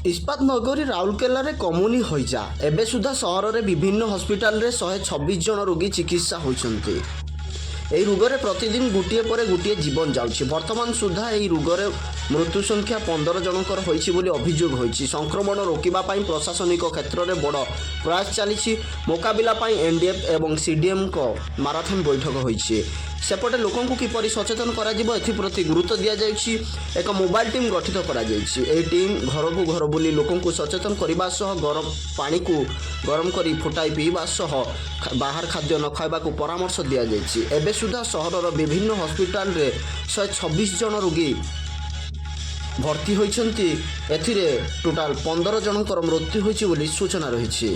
ଇସ୍ପାତ ନଗରୀ ରାଉରକେଲାରେ କମୁନି ହଇଜା। ଏବେ ସୁଦ୍ଧା ସହରରେ ବିଭିନ୍ନ ହସ୍ପିଟାଲରେ 126 ଜଣ ରୋଗୀ ଚିକିତ୍ସା ହୋଇଛନ୍ତି। ଏହି ରୋଗରେ ପ୍ରତିଦିନ ଗୋଟିଏ ପରେ ଗୋଟିଏ ଜୀବନ ଯାଉଛି। ବର୍ତ୍ତମାନ ସୁଦ୍ଧା ଏହି ରୋଗରେ ମୃତ୍ୟୁ ସଂଖ୍ୟା 15 ଜଣଙ୍କର ହୋଇଛି ବୋଲି ଅଭିଯୋଗ ହୋଇଛି। ସଂକ୍ରମଣ ରୋକିବା ପାଇଁ ପ୍ରଶାସନିକ କ୍ଷେତ୍ରରେ ବଡ଼ ପ୍ରୟାସ ଚାଲିଛି। ମୁକାବିଲା ପାଇଁ ଏନ୍ଡିଏଫ୍ ଏବଂ ସିଡିଏମ୍ଙ୍କ ମାରାଥନ୍ ବୈଠକ ହୋଇଛି। ସେପଟେ ଲୋକଙ୍କୁ କିପରି ସଚେତନ କରାଯିବ, ଏଥିପ୍ରତି ଗୁରୁତ୍ୱ ଦିଆଯାଉଛି। ଏକ ମୋବାଇଲ ଟିମ୍ ଗଠିତ କରାଯାଇଛି। ଏହି ଟିମ୍ ଘରକୁ ଘର ବୁଲି ଲୋକଙ୍କୁ ସଚେତନ କରିବା ସହ ଗରମ ପାଣିକୁ ଗରମ କରି ଫୁଟାଇ ପିଇବା ସହ ବାହାର ଖାଦ୍ୟ ନ ଖାଇବାକୁ ପରାମର୍ଶ ଦିଆଯାଇଛି। ଏବେ ସୁଦ୍ଧା ସହରର ବିଭିନ୍ନ ହସ୍ପିଟାଲରେ 126 ଜଣ ରୋଗୀ ଭର୍ତ୍ତି ହୋଇଛନ୍ତି। ଏଥିରେ ଟୋଟାଲ 15 ଜଣଙ୍କର ମୃତ୍ୟୁ ହୋଇଛି ବୋଲି ସୂଚନା ରହିଛି।